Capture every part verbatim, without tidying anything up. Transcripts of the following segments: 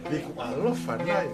Ni ku ʻaloʻofa nai.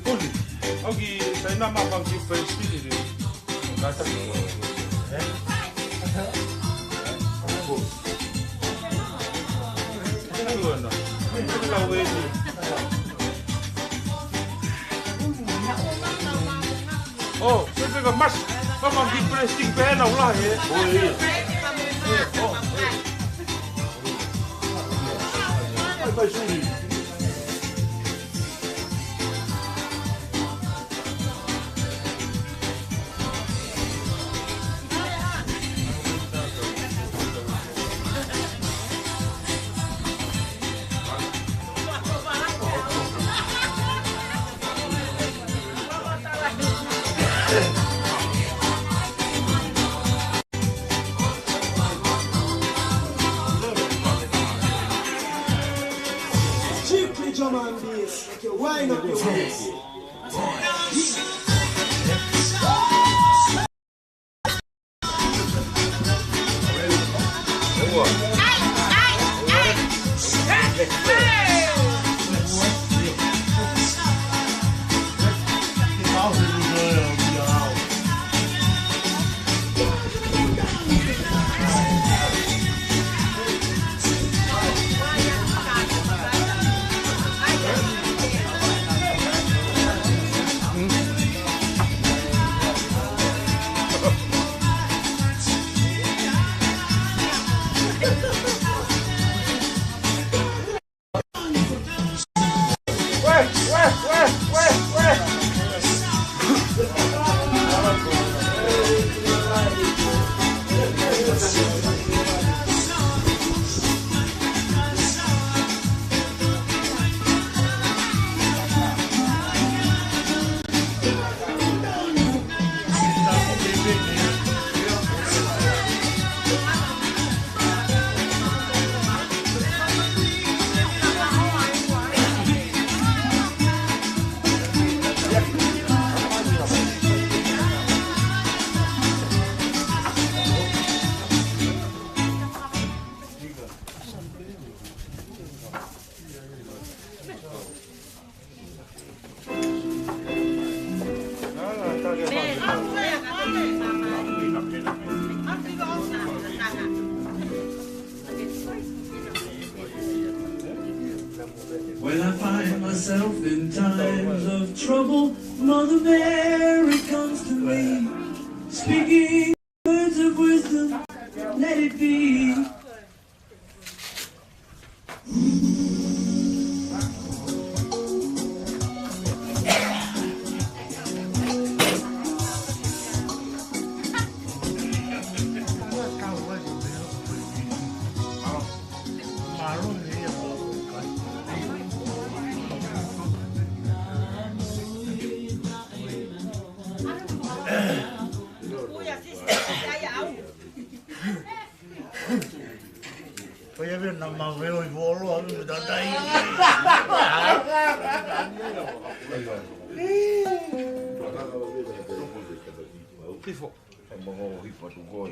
Uli, au ki Saina ma pang ki Palestina. Kata. Eh? Oh, se peka mas, papa ki plastic pena ula he. Oh, iya. Oh, iya. Ai, pai suri. Strictly drum and bass. Make you wind up your waist. When I find myself in times of trouble, Mother Mary comes to me, speaking words of wisdom, let it be. Ko ia vena ma veo i volo a mi tatai. Kifo. Mo hipa tu koe.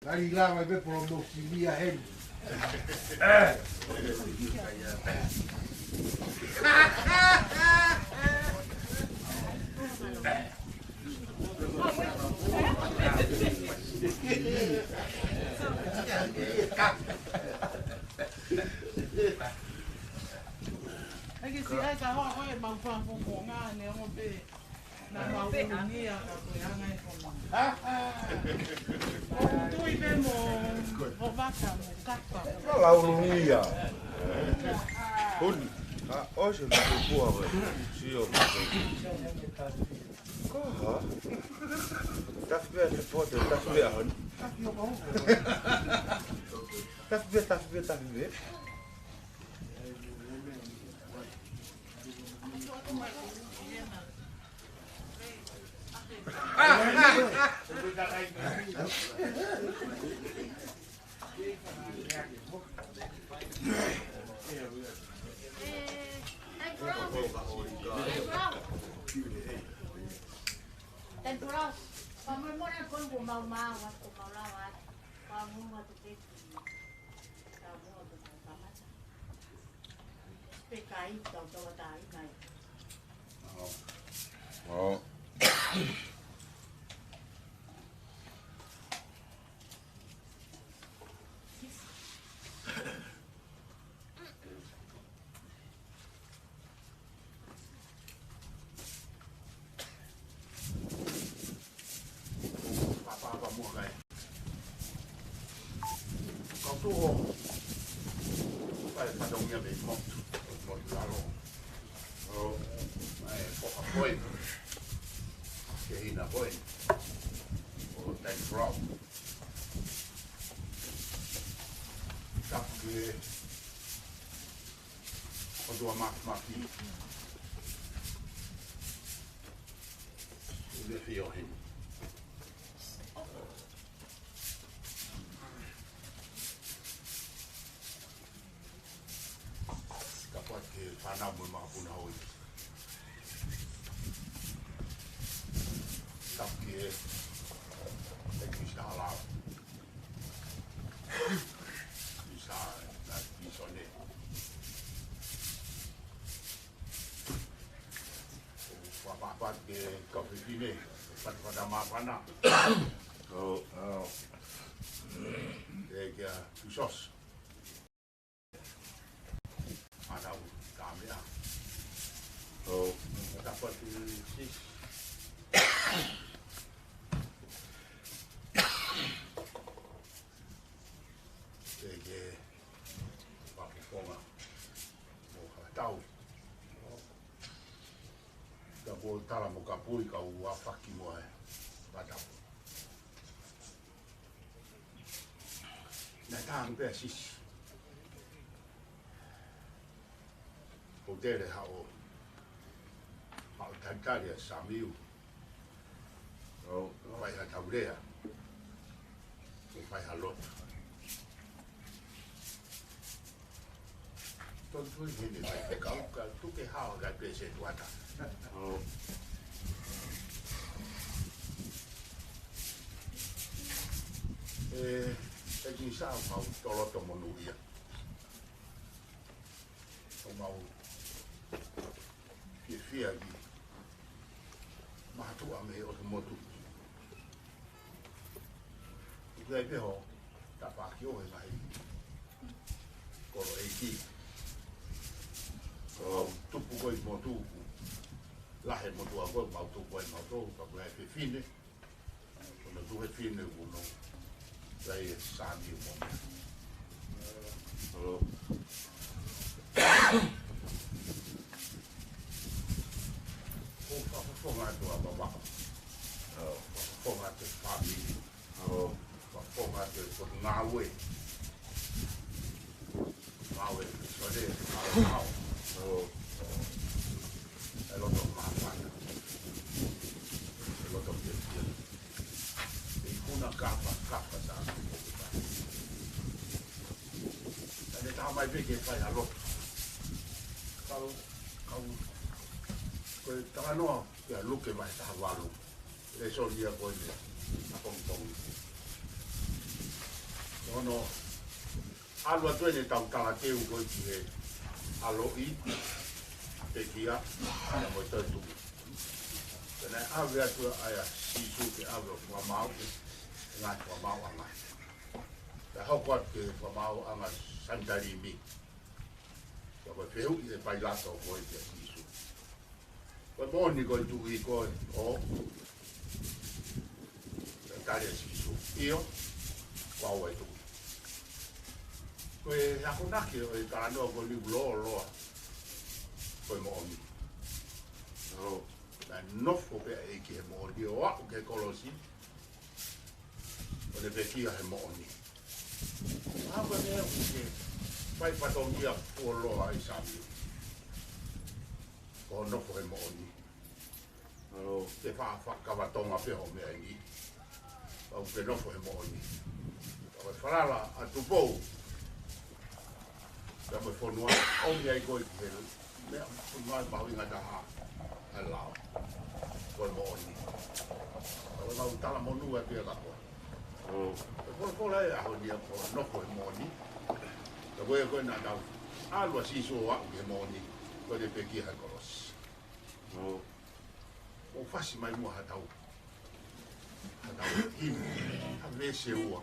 Ngali lava e polomosi lia heni. Ai ke si ai ka hoa koe mau fakafofonga ne ongo pē. Naʻa mau ʻulungia ka ko e anga e fono. ʻOku tui pē mo, mo vaka mo kapa. Naʻa lau ʻulungia. Huni. ʻA, ʻosi mo kua koe. Sio. Ko ha? Tafi pē te pote, tafi pē ʻaho ni. Tafi pē, tafi pē, tafi pē. Papa, papa, mua kai. Kau tuʻu. Kai fatongia mei motu. Motu lalo. ʻO, mai, ko ka koe. Ke hina koe. ʻO, thank you. Tapu ke ʻOtua Māfimafi. ʻUne fio heni. Ka pati ke fānau mo e makapuna hoi. Tapu ke e kisa hala. Kisa, na, kisa ne. Ua papa ke kau fifine, pata pata mapana. ʻO, ʻo. E kia Tusos. Ana u kamea. ʻO. Tapa tu sis. Ke ke papukonga. Mo hatau. Ka ko tala mo ka pui ka ua faki mo e. Pata. Na tang pea sis. Ko tele hao. Hao tantale a Samiu. ʻO, fai ha taulea. ʻO fai ha lotu. Tonu tui hene mai te kau ka tuke hao ka pese tuata. ʻO. E, e ki sa mau toloto monuia. ʻO mau fiefia ki mahatuʻa mei ʻotu motu. ʻIkai pē ho tapaki ʻo he ngaahi kolo ʻeiki. ʻO tupu ko i motu. Lahe motu a ko mau tupu ai mau tō, ka ko e fefine. Ko na tuhe fine kuno. Lai e sani mo. ʻO. Ko fakafofonga atu a papa. ʻO. Fakafofonga atu family. ʻO. Ko ngā te ko ngāue. Ngāue, sole, ngāue, ngāue. ʻE loto māfana. ʻE loto fiefia. ʻE ikuna kapa, kapa sa. ʻE ne taha mai pē ke fai ha lotu. Kau, kau, ko e talanoa, ʻia Luke vahe taha valu. ʻE sōnia ko ʻene, ʻapongipongi. Ono, ʻalu atu ʻene tau talateu ko ē ki he ʻaloʻi, pekia, ʻa ia mo e toetuʻu. Pea naʻe ʻave atu ʻa ia Sīsū ke ʻave ʻo fakamaauʻi, ngaahi fakamaauʻanga. Pea hoko atu ki he fakamaauʻanga Sanitalimi. Pea ko e fehuʻi ʻe Pailato ko ē kia Sīsū. Ko e moʻoni ko e tuʻi koe ʻo? Pea tali ʻe Sīsū, ʻio, ko au e tuʻi. Ko e akonaki ʻo e talanoa ko eni ʻoku lōloa. Ko e moʻoni. ʻO, naʻe nofo pē ʻa e ʻEiki he moʻoni ʻo aʻu ki he kolosi. ʻO ne pekia he moʻoni. ʻA ko e meʻa ʻoku ke fai fatongia fuoloa ai Sami. Ko hoʻo nofo he moʻoni. ʻAlo, ke fa-, fa-, kava Tonga pē hoʻo meʻa ni. ʻOku ke nofo he moʻoni. ʻO e falala ʻa Tupou. Pea mo e fonua, ʻomi ai koe ki he meʻa, fonua ʻe mahuʻinga taha ʻa e lao. Ko e moʻoni. ʻO e mau talamonū ʻa e pia ka koe. ʻO. E folofola ʻa e ʻaho ni ʻa ko e nofo he moʻoni. Ka ko e ko e naʻa tau ʻalu ʻa Sīsū ʻo aʻu ki he moʻoni. Ko e pekia he kolosi. ʻO. ʻO fasi mai muʻa ha tau. Ha tau himi. Ha veesi ʻe ua.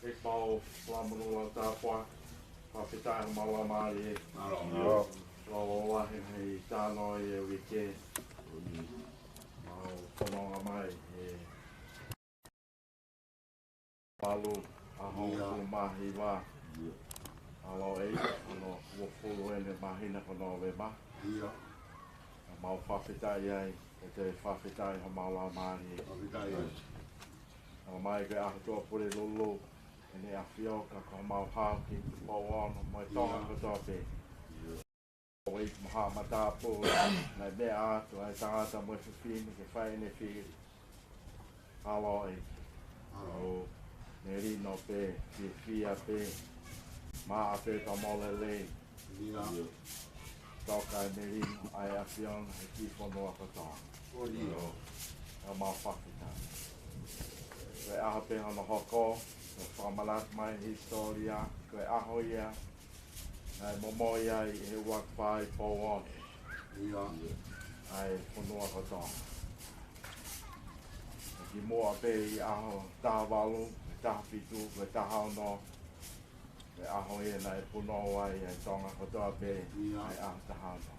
ʻEiki mau fakamonū ʻa e tāpuaki, fakafetaʻi homau laumālie. ʻAlo. Loloa he ngaahi talanoa ʻo e uike. Mau fononga mai he valu ʻaho ʻIo. Kuo mā hiva. ʻIo. ʻAlo ʻEiki, ko hono uofulu ʻeni ʻo e māhina ko Nōvema. ʻIo. Mau fakafetaʻi ai, ʻe te fakafetaʻi homau laumālie. Fakafetaʻi ai. ʻAlo mai ke ʻaho Tuʻapulelulu, ʻEne ʻAfio ka ko homau hao ki Pouono mo e Tonga ʻIo. kotoa pē. ʻIo. ʻO ʻEiki mo haʻa matāpule, naʻe meʻa atu ʻa e tangata mo e fefine ke fai ʻene fili. ʻAlo ʻEiki. ʻAlo. ʻO Melino pē, fiefia pē, maʻa pē ka mo lelei. Ia. Toka e melino ʻa e ʻAfiona he kiʻi fonua kotoa. ʻOi. ʻOku mau fakafetaʻi. Ko e ʻaho pē hono hoko, ko e fakamanatu mai hisitōlia, ko e ʻaho ia naʻe momoi ai ʻe he ʻUluaki Fā ʻi Pouono. Ia. ʻA e fonua kotoa. Kimuʻa pē ʻi he ʻaho taha valu, taha fitu, taha ono, ko e ʻaho ia naʻe punou ai ʻa e Tonga kotoa pē, ia, ʻa e ʻaho taha ono.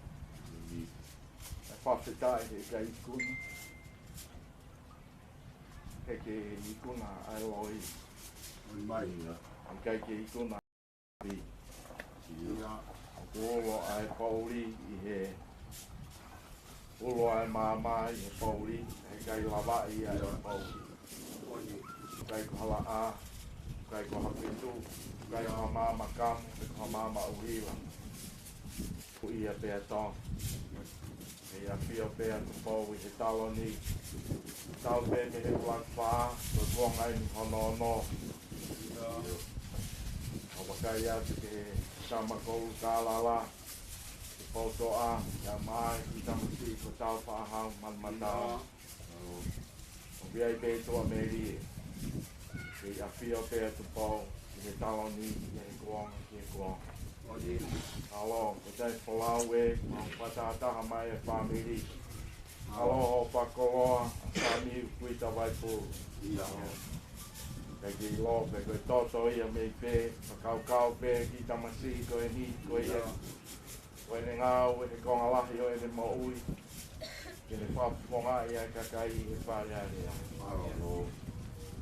ʻOku fakafetaʻi he ʻikai ikuna. He ʻikai ke ikuna ʻa e loi. ʻOi mai. ʻIkai ke ikuna. Ia. ʻOku olo ʻa e poʻuli ʻi he, olo ʻa e maama ʻi he poʻuli, he ʻikai lavaʻi ʻa e, ia, poʻuli. ʻOi. ʻIkai ko ha laʻā, ʻikai ko ha fitu, ʻikai, ia, ko ha maama kamu, ʻikai ko ha maama ʻuhila. Ko ia pē ʻa Tonga. ʻOi. ʻEiki ʻafio pē ʻa Tupou ʻi he taloni. Tau pē mei he ʻUluaki Fā, ko e kuonga eni hono ono. ʻOku vakai atu ki he Tama Koulu Kalala, Tupou Toʻa, ʻa e mai ki tamasiʻi ko Taufaʻāhau Manumatau. ʻOku ʻi ai pē Tuʻamelie. ʻEiki ʻafio pē ʻa Tupou ʻi he taloni, ʻi he kuonga ki he kuonga. ʻOi. ʻAlo, ko e taimi folau ē, mau fakatahataha mai e fāmili. ʻAlo, hoʻo fakakoloa ʻa Samiu Kuita Vaipulu. Ia. ʻIkai ke ʻilo pe ko e toto ia mei fē, fakakaukau pē ki he tamasiʻi ko eni, ko ia. Ia. Ko ʻene ngāue he konga lahi ʻo ʻene moʻui, ke ne fakafofongaʻi ʻa e kakai ʻi he Fale Alea. ʻAlo.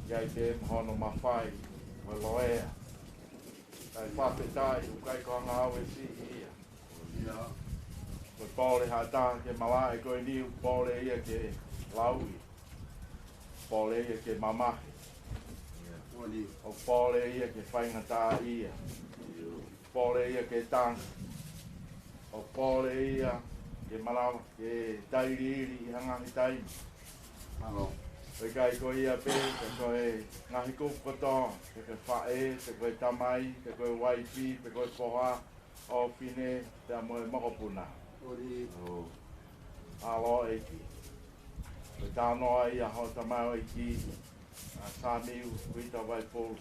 ʻI ai pē mo hono mafai, ko e loea. Kae fakafetaʻi, ʻoku ʻikai ko ha ngāue siʻi ia. Ia. Ko e pole ha taha ke malaʻe ko eni, ʻoku pole ia ke lauʻi. Pole ia ke mamahi. ʻOi. ʻOku pole ia ke faingataʻaʻia. Ia. Pole ia ke tanga. ʻOku pole ia ke manava, ke tailiili ʻi ha ngaahi taimi. ʻAlo. ʻOku ʻikai ko ia pē, ka ko e ngaahi kupu kotoa, pe ko e faʻē, pe ko e tamai, pe ko e uaifi, pe ko e foha, ʻofefine, pea mo e mokopuna. ʻOi. ʻAlo ʻEiki. Ko e talanoa ia hoʻo tamaioʻeiki, ʻa Samiu Kuita Vaipulu.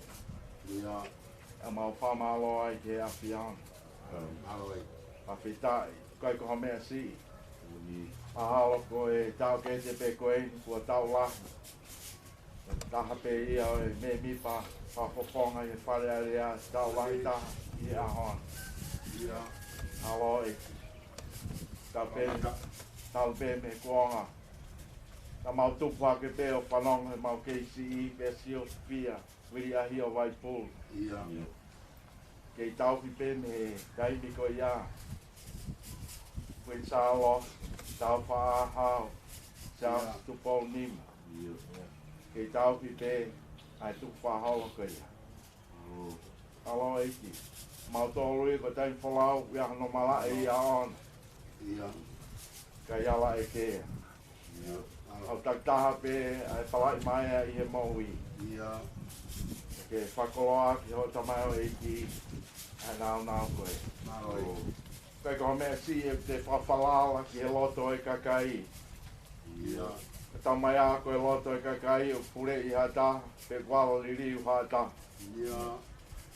Ia. ʻOku mau fakamālō ai ki he ʻAfiona. Mālō ʻEiki. Fakafetaʻi, ʻikai ko ha meʻa siʻi. ʻOi. Mahalo ko e taʻokete pē ko eni, kuo taʻu lahi. Taha pē ia ʻo e mēmipa fakafofonga ʻi he Fale Alea, taʻu lahi taha ʻi he ʻaho ni. Ia. ʻAlo ʻEiki. Tau pē, tau pē mei he kuonga. Ka mau tupu hake pē ʻo fanongo he mau kei siʻi pē sio fia, Viliʻahio Vaipulu. Ia. Kei tauhi pē mei he taimi ko ia. Kuini Sālote, Taufaʻāhau, Charles, ia, Tupou Nima. Ia. Kei tauhi pē ʻa e tukufakaholo ko ia. ʻAlo ʻEiki. Mau tolu ia ko e taimi folau, ʻi ai hono malaʻe ia ʻaʻana. Ia. Kae ʻikai ala ʻeke ia. Ia. ʻOku takitaha pē ʻa e palaʻi mai ʻi he moʻui. Ia. Ke fakakoloa ki hoʻo tamaioʻeiki ʻa e nāunau ko ē. ʻAlo. ʻIkai ko ha meʻa siʻi ʻe te fakafalala ki he loto ʻo e kakai. Ia. Ko e tamaiki ko e loto ʻo e kakai ʻoku puleʻi ha taha, pe kuo ala liliu ha taha. Ia.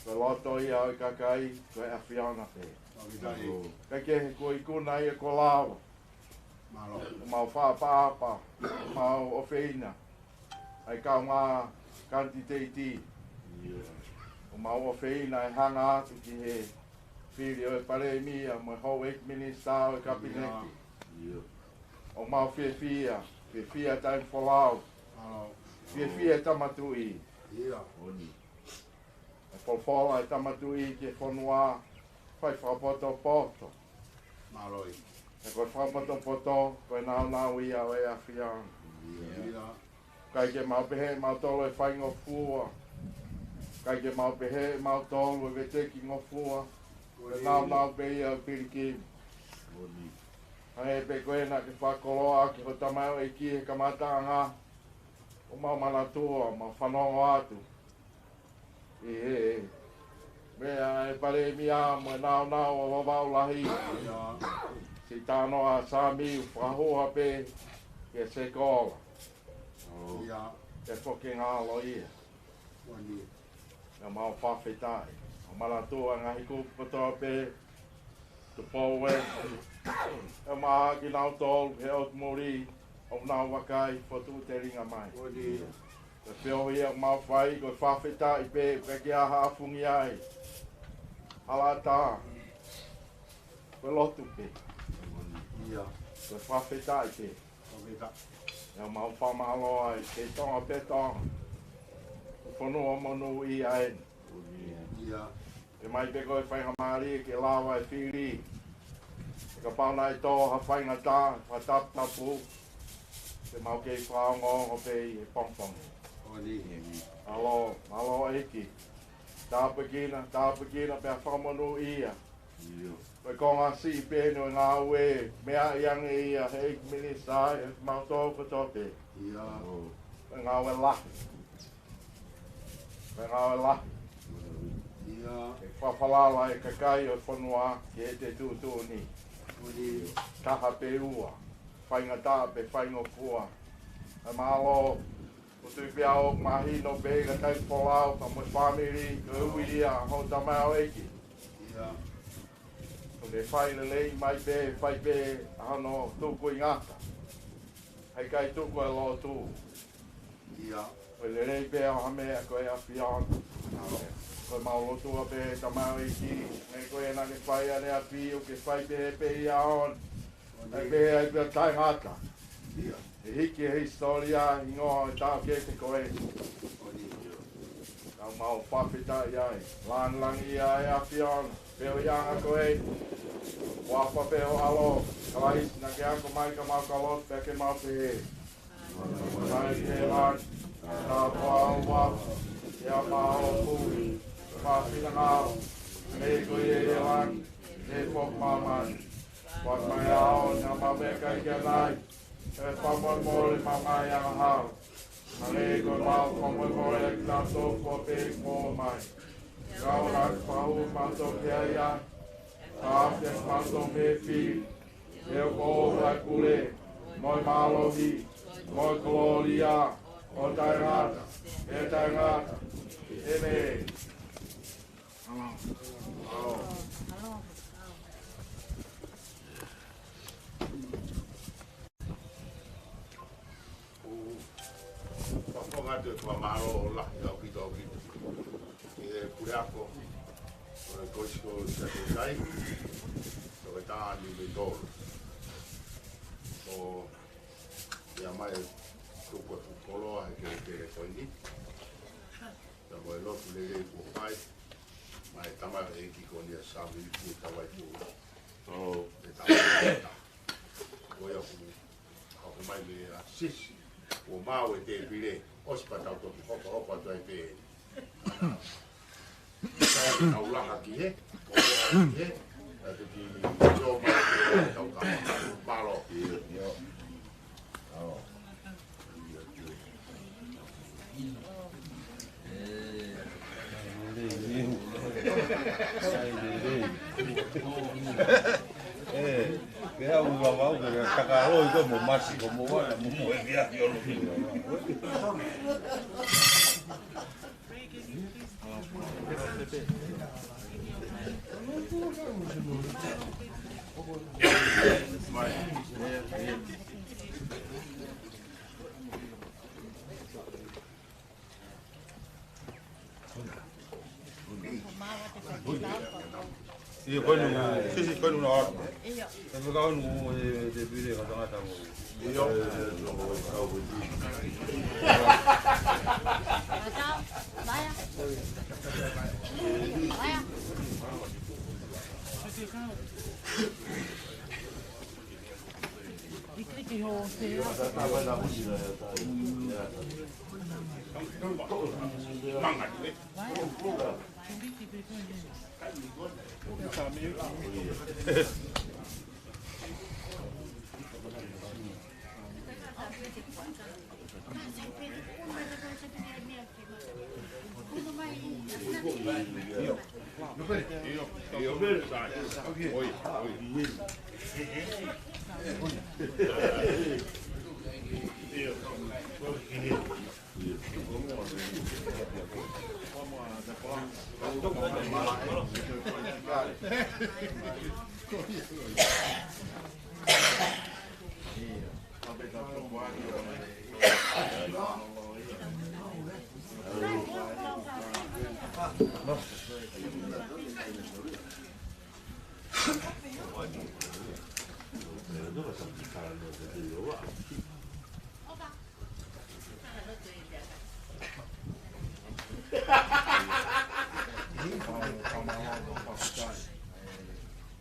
Ko e loto ia ʻo e kakai, ko e ʻAfiona pē. ʻOku ʻikai. ʻIkai ke he kuo ikuna ia kuo lava. Mālō. ʻOku mau fakaʻapaʻapa, ʻoku mau ʻofeina ʻa e kaungā kanititeiti. Ia. ʻOku mau ʻofeina e hanga atu ki he fili ʻo e palēmia mo e houʻeiki minisitā ʻo e kapineti. Ia. ʻOku mau fiefia, fiefia taimi folau. Mālō. Fiefia Tama Tuʻi. Ia. ʻOi. ʻE folofola e Tama Tuʻi ki he fonua, fai fakapotopoto. Mālō ʻEiki. He ko e fakapotopoto, ko e nāunau ia ʻo e ʻAfiona. Ia. ʻIkai ke mau pehē mautolu ʻe faingofua. ʻIkai ke mau pehē mautolu ʻe vetekingofua. Ko e nāunau pē ia ʻo e pilikimi. ʻOi. Hangē pē ko ena ke fakakoloa ki hoʻo tamaioʻeiki he kamataʻanga. ʻOku mau manatua, mau fanongo atu. ʻI he meʻa ʻa e Palēmia mo e nāunau ʻa Vavaʻu Lahi. Siʻi talanoa ʻa Sami, fakahū pē ki he sekola. ʻIo. Ke foki ngalo ia. Pea mau fakafetaʻi. ʻO manatua ngaahi kupu kotoa pē, Tupou ē. ʻE maʻa kinautolu he ʻotu muli ʻoku nau vakai fotu telinga mai. Ko e feohi ʻoku mau fai ko e fakafetaʻi pē, pea ke ʻaha fungi ai. Hala tā. Ko e lotu pē. ʻIo. Ko e fakafetaʻi pē. ʻE mau fakamālō ai, kei Tonga pē Tonga. Ko e fonua monūʻia eni. ʻIo. ʻE mai pē ko e faingamālie ke lava e fili. ʻE kapau naʻe tō ha faingataʻa, fakataputapu. Ke mau kei fakaongoongo pē ʻi he pongipongi. Mālō, mālō ʻEiki. Tāpuekina, tāpuekina pea fakamonūʻia. ʻIo. Ko e konga siʻi pē eni ʻo e ngāue, meʻa ʻi ange ia he ʻEiki Minisitā, ʻe mau tō kotoa pē. ʻIo. Ko e ngāue lahi. Ko e ngāue lahi. ʻIo. ʻE fakafalala e kakai ʻo e fonua ki heʻete tuʻutuʻuni. ʻIo. Taha pe ua, faingataʻa pe faingofua. ʻE mālō, ʻoku tui pē au ʻoku mahino pē ka tai folau ka mo e fāmili, ko e ui ia ho tamaioʻeiki. ʻIo. ʻOku ne fai lelei mai pē, fai pē ʻa hono tuku ʻi ngata. ʻIkai tuku e lotu. ʻIo. Ko e lelei pē ʻa ha meʻa ko e ʻAfiona. Ko e mau lotua pē tamaioʻeiki, ne ko e naʻa ne fai ʻa e ʻapi, ʻoku ke fai pē pē ia on. ʻE pehē ai pea taʻengata. ʻIo. ʻE hiki he hisitōlia hingoa ʻo e taʻokete ko ē. Ka mau fakafetaʻi ai. Lāngilangiʻia e ʻAfiona. Pea ʻi he ʻaho ko ē, ʻofa pē ho ʻAlo, Kalaisi, naʻa ke ako mai ka mau ka lotu pea ke mau pehē. Mai ke lan, ka pau wa, ia mau kui, ma finangalo, ne ko ia ia lan, ne fok mamani. Fak mai ʻa ʻAfiona ʻa e meʻakai ke nai, ʻe fakamolemole mai ʻa e ngaahi ʻaho. Hangē ko ʻemau fakamolemole ʻa kinautolu kuo pē mo mai. Kau na fakahū mautolu ki ai, ʻa ʻapi ʻa mautolu mei he fili. He ʻoku ʻoʻou ʻa e pule, mo e mālohi, mo e kolōlia, ʻo taʻengata, ʻe taʻengata. ʻĒmeni. Fakafofonga atu e fakamālō lahi ʻaupito ʻaupito ki he puleako ʻo e Kolisi ko Siaʻatoutai, Toketā Niumeitolo. ʻO ia mai tuku e fuʻu koloa he kelekele ko eni. Pea mo e lotu lelei kuo fai, mai tamaioʻeiki ko eni ʻa Sami ki he tau ai pula. ʻE tau ai pula. Ko ia ʻoku, ʻoku mai mei a sisi, ʻoku mau e tēpile, ʻosi pea tau toki hokohoko atu ai pē. Sai ke tau laha ki he, ko e laha ki he, ʻa e toki tō mai ke tau kama. Mālō. ʻIo, ko eni, sisi, ko eni na atu. ʻE fekau nu e tēpile ka tangata mo. ʻIo.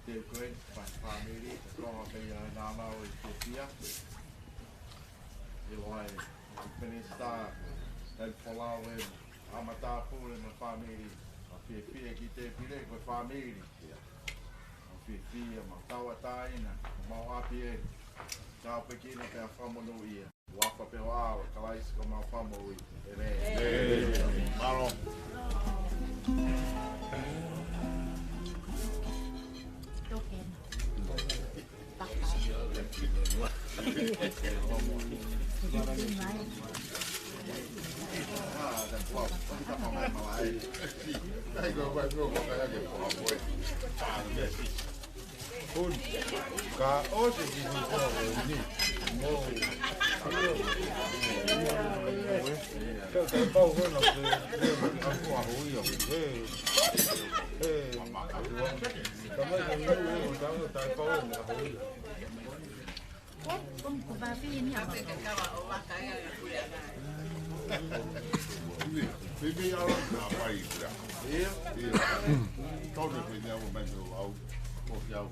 Teu koe, fai fāmili, ko pei ʻa e nānau ʻi Fiefia. ʻIlo ai, ʻi Penisitā, ʻi Folau ē, ʻa matāpule mo e fāmili, ʻa Fiefia ki Tēpile, ko e fāmili. ʻA Fiefia, mau tauʻatāina, mau ʻapi ē, tāpuekina pea fakamonūʻia. Huafa pē ho ʻAlo, Kalaisi ko homau Fakamoʻui. ʻĒmeni. ʻĒmeni. Mālō. Ka ʻosi ki he kua ko eni. Mo. Ka, ka pau hona ke, ke, ka kua ho ia, ke. Ē. Ka mai ka nui, ē, ka, ka pau hona ho ia. Ko, ko, ko vā fili ni a. Ia, fili ala na pai ia. Ia. Tau ne fili au mai au. Ko au.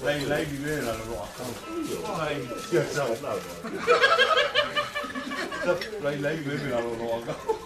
Lailai ni mei lalo loʻakau. Lailai ni mei lalo loʻakau.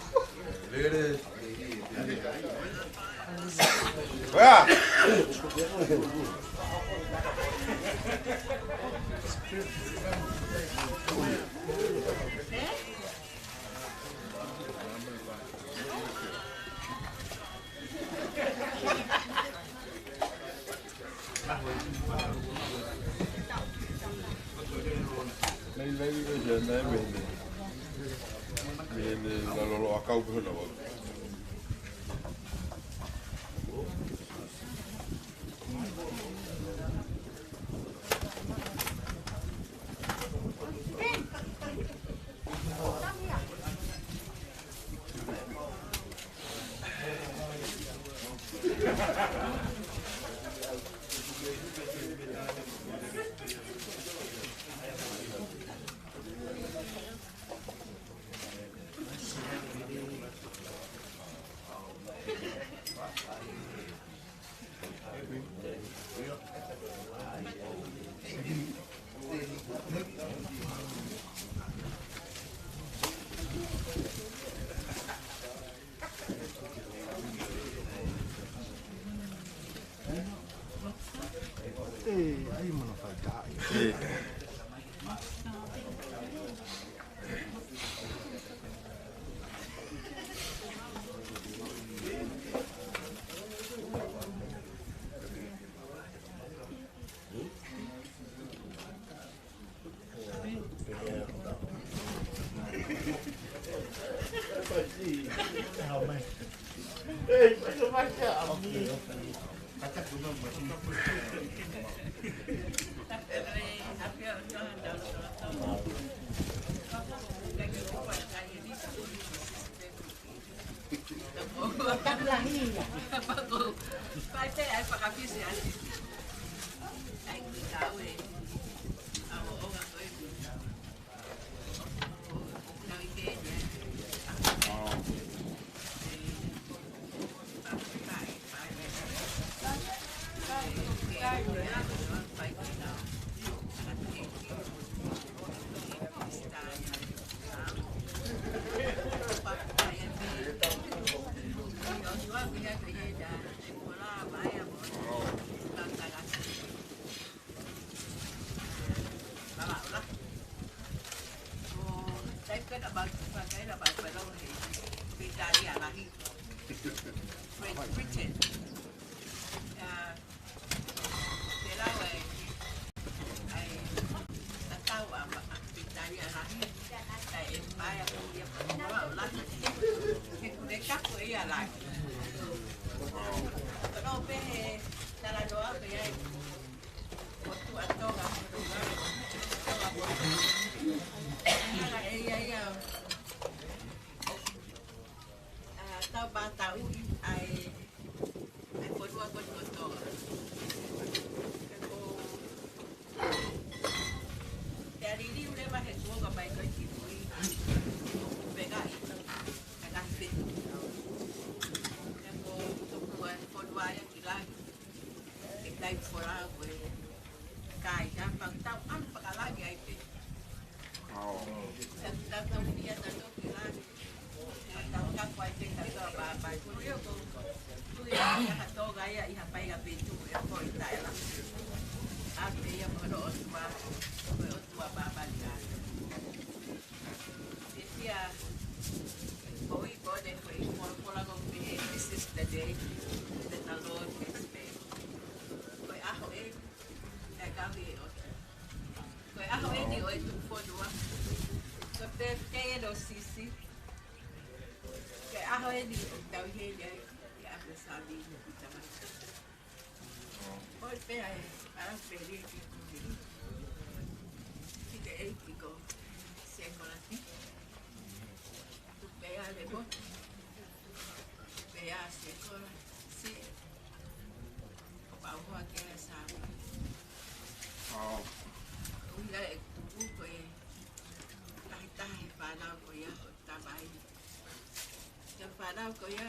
Ko e lau ko e kāinga, pea tau ʻalu fakalangi ai pē. ʻAo. Tau, tau, tau ia, tau toki langi. Tau ka kuai te tau tau pāpai. Ko ia ko, ko ia ia ha Tonga ia ʻi ha Paʻanga Fetuʻu ʻe ko i taela. ʻA pē ia mo hono ʻOtua, ko e ʻOtua pāpai ka. ʻE ia, ko i ko ne ko i ko, ko la ko pē, this is the day that the Lord has made. Ko e ʻaho ʻeni, ʻe kau ʻi ʻOtua. Ko e ʻaho ʻeni ʻo e tuʻu fonua. Ko e pē ke no sisi. Ko e ʻaho ʻeni ʻo tau heni ai, ʻi ʻapi Sami, ʻi Tamaki. ʻOi pē ai, ʻa pē ri ki kuhi. Ki te ʻEiki ko Sekolati. Tuʻu pē ʻa le mo. Tuʻu pē ʻa Sekolati. Ko pau hoa ke ʻa Sami. ʻAo. ʻUhinga ʻeku tuku ko e tahi tahi fānau ko ia ko Tamai. Ko e fānau ko ia,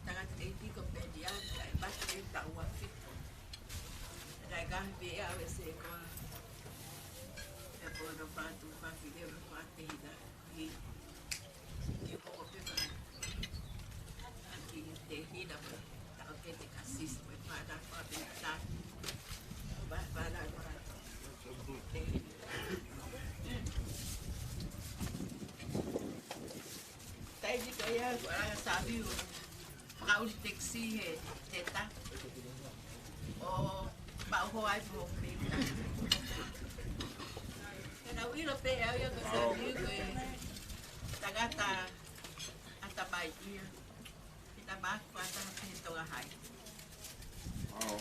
tangata ʻeiki ko Peniana, ʻe mate ʻi he taʻu ua fitu. Naʻe ngaahi pē ia ʻo e Sekola. ʻE ko hono fatu fafine mo e fatu tehina. Ki, ki hoko pē ka. ʻAki tehina mo e taʻokete ka sisi mo e fānau fāmili tā. Mo e fānau fānau. Tehina. Taimi ko ia, ko ʻa Sami ʻo fakaʻuli tekisi he teta. ʻO maʻu hoa ai mo pita. Ke nau ʻilo pē ʻe au ia ko Sami ko e tangata ʻatamai ia. Pita maku ʻata he Tonga Hai. ʻAo.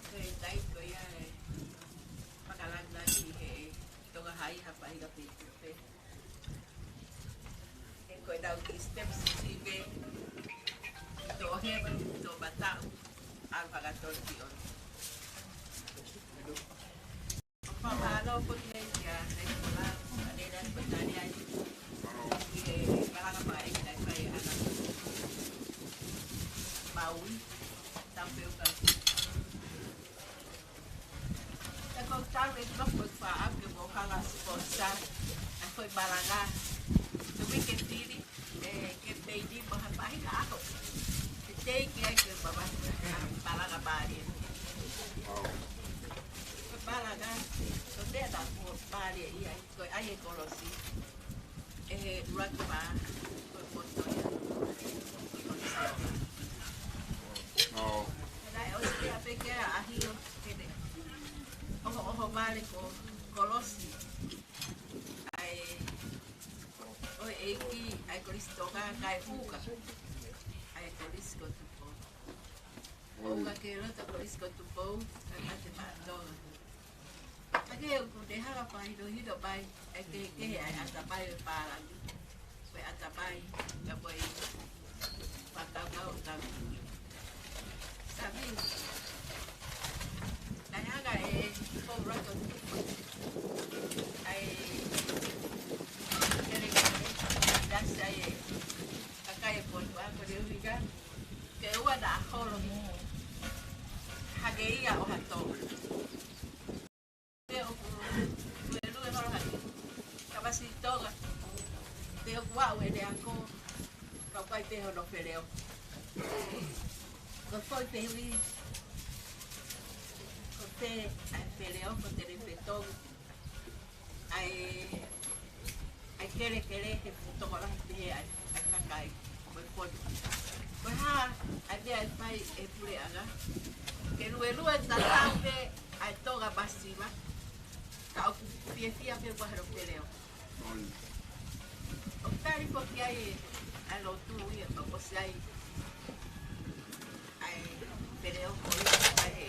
Ko e taimi ko ia ʻe fakalangilangi he Tonga Hai ha Paʻanga Fetuʻu pē. He ko e tau ki step sivi. Tō he, tō mataʻu. ʻAlu fakatolu ki ʻOtu. Fakamālō foki ia, Nicola, ʻa Nena, ko Tania, ʻi he malanga mai, ʻi he kai ana. Maui, Tapeuka. Ka ko tau e nofo ʻi faʻa ke mo hala sponsor ʻa e foʻi malanga. Te uike fili, ʻe, ke peini mo ha faʻahinga ʻaho. Ke teiki ai ke mama, malanga mālie. Ko e malanga, ko e meʻa naʻe mālie ia, ko e ʻai e kolosi. ʻE he ʻuluaki pā, ko e poto ia. ʻAo. Naʻe ʻosi ia pē ke ʻaʻahi ʻo kene. ʻOho, ʻoho vale ko kolosi. ʻA e, ʻo e ʻEiki, ʻa e Kolisi Tonga, kae ʻuka. ʻA e Kolisi ko Tupou. ʻUka ke loto Kolisi ko Tupou, kae mate Faʻatonga. Ka ke ʻoku te hanga fakahinohino mai, ʻa e kehekehe ʻa e ʻatamai ʻo e pālangi. Ko e ʻatamai, ka ko e fakakaukau ʻo Sami. Sami. Naʻe hanga ʻe Paul Russell ʻo tuku ʻa e kelekele, ʻi he ʻasi ʻa e kakai ʻo e fonua ko ʻene ʻuhinga, ke ʻoua naʻa holo hake ia ʻo ha Tonga. Pea ʻoku luelue holo hake. Ka masi Tonga. Pea ʻoku aʻu ʻene ako. Ka ʻoku ʻikai pē hono feleoko. Ko e foʻi fehuʻi. Ko e fē ʻa e feleoko te ne fetongi ʻa e, ʻa e kelekele he tokolahi pehē ʻa e, ʻa e kakai, mo e fonua. Ko e hā ʻa e meʻa ʻe fai ʻe he puleʻanga. Ke luelue tatau pē ʻa e Tonga masiva, ka ʻoku fiefia pē ʻoku ʻi ai hono feleoko. ʻOku tali foki ai ʻa e lotu ia, ʻoku ʻosi ai ʻa e feleoko ia, ʻa e.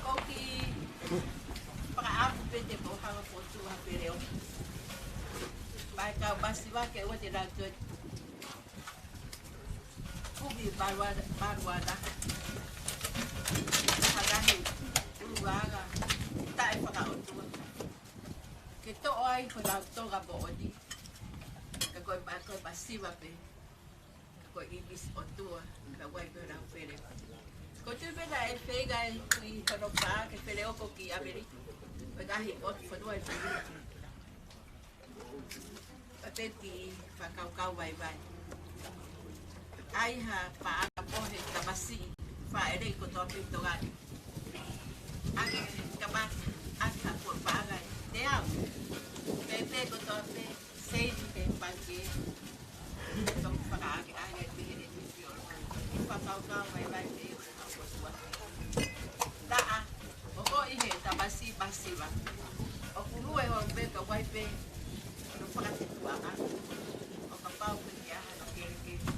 ʻOku fakaʻamu pē te mou hanga ʻo fotu ha feleoko. Pea kau masiva ke ʻoua te nau toe kumi maluana, maluana. Hanga he ʻuluʻanga, taʻefakaʻotua. Ke toʻo ai ko e lau Tonga moʻoni. Ka ko e ma-, ko e masiva pē. Ka ko ʻi ʻInisi ʻOtua, ka ʻoku ʻi ai pē ʻenau fele. Ko e tuʻi pē naʻe feinga ʻe Tuʻi Honopā ke feleoko ki ʻAmelika, ko e ngaahi ʻotu fonua ʻi ʻAmelika. Pea pē ki he fakakaukau vaivai. ʻAi ha paʻanga pohe tamasiʻi fāʻeleʻi kotoa pē ʻi Tonga ni. ʻAke kamata, ʻaki ha ko e paʻanga ʻe teau. Pea pē kotoa pē, seini pē pangikē. Toki fakaʻakeʻake pē he ʻEiki ʻo e fakakaukau vaivai pē ʻo e fakakaukau. Taʻa, ʻoku ʻi he tamasiʻi masiva. ʻOku lue holo pē ka ʻoku ʻi ai pē hono fakatuʻutuʻu ʻa. ʻO kapau pē ke ʻi ai hano kelekele.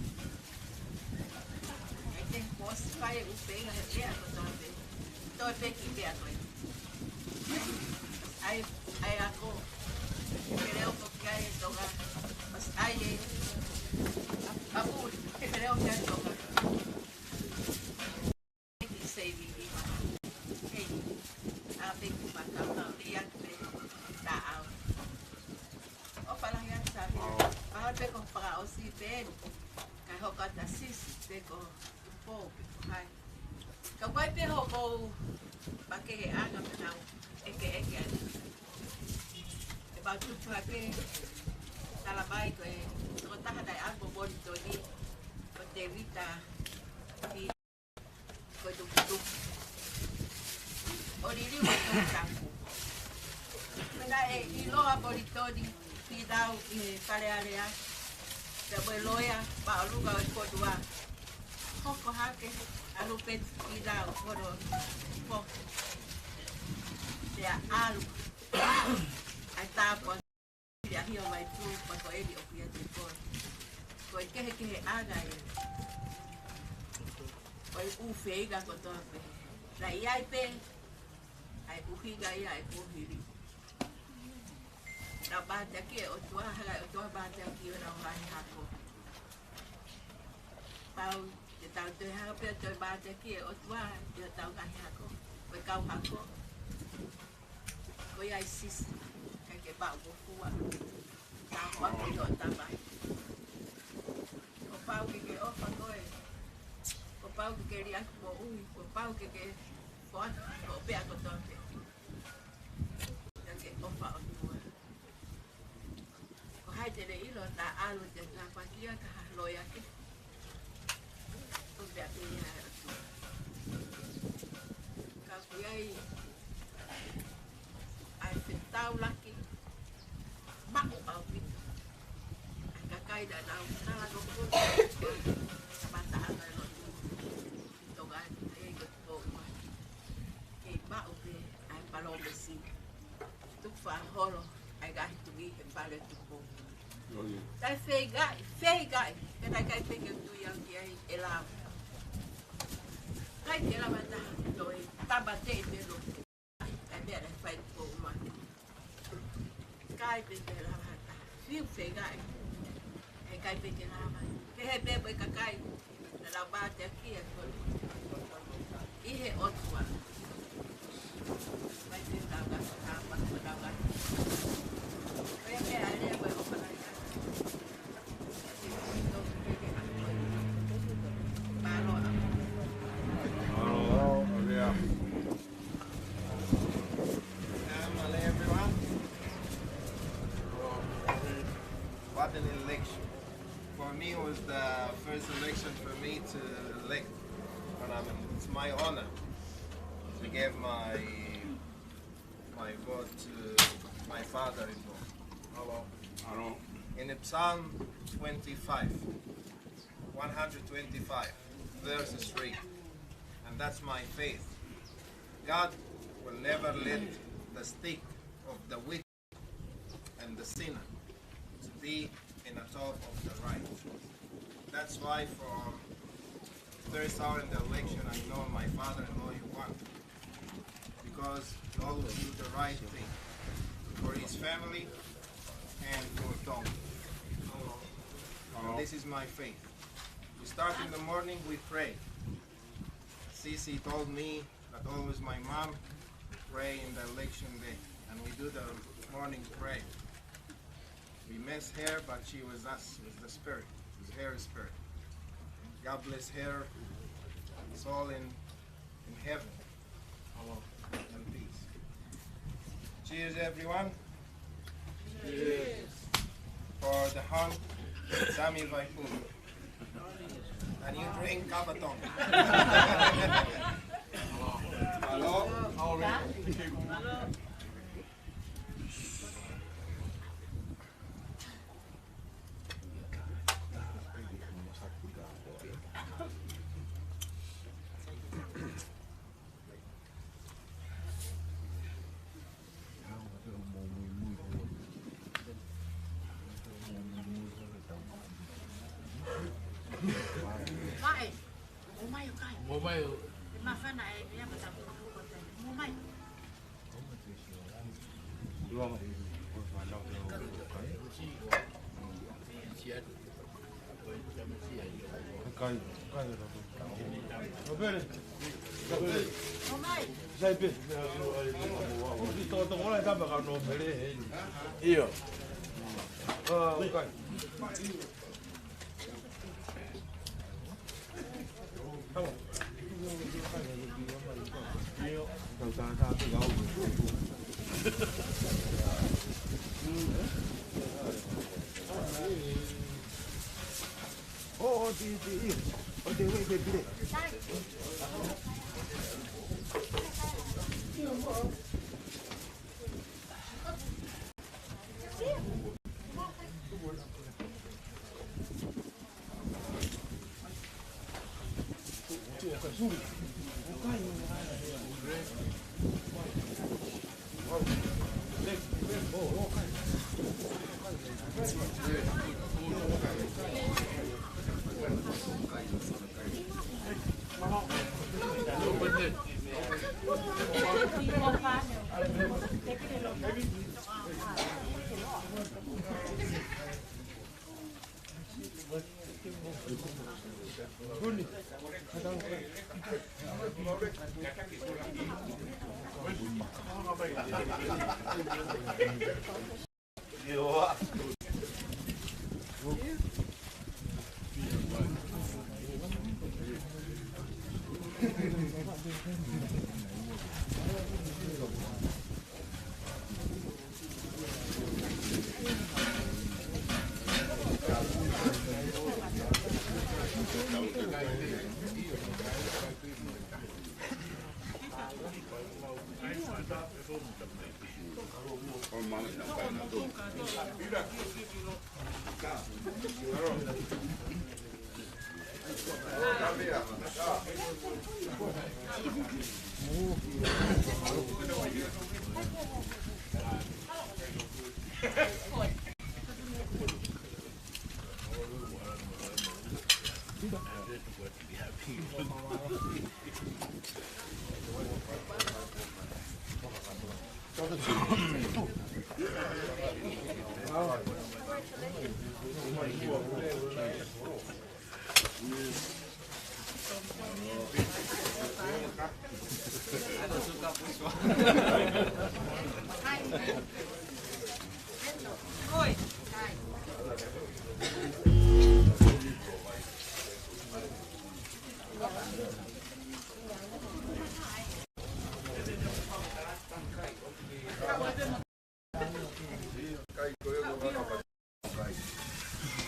ʻE te posi fai e ʻū feinga he ʻea kotoa pē. Toe pē ki ʻea ko ē. ʻAi, ʻai ako. Feleoko ki ai e Tonga. Mas ʻai e. ʻA, ʻa muli. Feleoko ki ai e Tonga. Ki saving ʻi. Hei. ʻA pē ku makau. Lia pē. Taʻau. ʻOfa lahi atu Sāmia. Mahalo pē ko e fakaʻosi pē eni. Kae hoko atu ʻa Sisi pē ko Tupou pē ko hai. Ka ʻoku ʻi ai pē hoʻo makehe ʻanga pē nau ʻekeʻeke atu. ʻE mau tupu hake. Tala mai ko e tokotaha naʻe ʻalu mo Molitoni ko Tēvita Fili. Ko e tuputupu. ʻO liliu e Tohi Tapu. Pea naʻe ʻiloa Molitoni Finau ʻi he Fale Alea. Pea mo e loea māʻolunga ʻo e fonua. Hoko hake ʻa Lupeti Finau hono foha. Pea ʻalu ʻa e tāpuaki. Ia hio mai pū, pea ko eni ʻoku ʻiate koe. Ko e kehekeheʻanga ia. Ko e ʻū feinga kotoa pē. Naʻe ʻi ai pē ʻa e ʻuhinga ia ʻa e kuohili. Naʻe mateaki e ʻOtua, hanga ʻe he ʻOtua mateaki ʻo nau ngaahi hako. Pau, te tau toe hanga pē ʻo toe mateaki e ʻOtua ʻi hotau ngaahi hako. Ko e kau hako. Ko ia ʻa Sisi, ʻikai ke maʻu mo fua. Tāpuaki ʻo e Tamai. Kuo pau ke ke ʻofa koe. Kuo pau ke ke liʻaki moʻui. Kuo pau ke ke foaki hoʻo meʻa kotoa pē. Ka ke ʻofa ʻOtua. Ko hai te ne ʻilo naʻa ʻalu te tāpuakiʻi ka ha loea ke. Ko e meʻa pē ia ʻa e ʻOtua. Ka ʻoku ʻi ai ʻa e fetaulaki maʻu ʻaupito. ʻA e kakai naʻa nau tala ko ko. Kamataʻanga e lotu. Tonga ni, ʻa ia ko Tupou ʻUluaki. Kei maʻu pē ʻa e palōmesi. Tuku fakaholo ʻa e ngaahi tuʻi he pale Tupou. ʻIo, ʻio. Taʻe feingaʻi, feingaʻi. Ka naʻe ʻikai pē ke u tui au ki ai ʻe lava. ʻIkai ke lava taha, toe tamateʻi pē lo. ʻA e meʻa naʻe fai Tupou ʻUluaki. ʻIkai pē ke lava ha taha. Fiu feingaʻi. ʻIkai pē ke lava. Pehē pē mo e kakai. Naʻa nau mateaki e kolo. ʻI he ʻOtua. Mai te tau ka, tau ka, tau ka. Ko ia pē ʻa e lea ko e ʻofa lahi atu. Mālō. Mālō, ʻo lea. Um, hello, everyone. What an election. For me, it was the first election for me to elect. And, um, it's my honor to give my, my vote to my father-in-law. Hello. Hello. In Psalm twenty-five, one hundred twenty-five, verse three. And that's my faith. God will never let the stick of the wicked and the sinner to be in the top of the right. That's why for the first hour in the election, I know my father-in-law he won. Because he always do the right thing for his family and for Tonga. And this is my faith. We start in the morning, we pray. Sisi told me that always my mom pray in the election day, and we do the morning prayer. We miss her, but she was us, with the spirit, with her spirit. God bless her soul in, in heaven. And peace. Cheers, everyone. Cheers. For the hunt, Sami Vaipu. And you drink Kava Tonga. Hello? Hello? Mai. O mai o kai. O mai o. Mafana e mea mata. O mai. Io.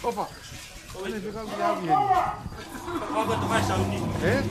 Opa. Ane fika ki avi heni. Eh?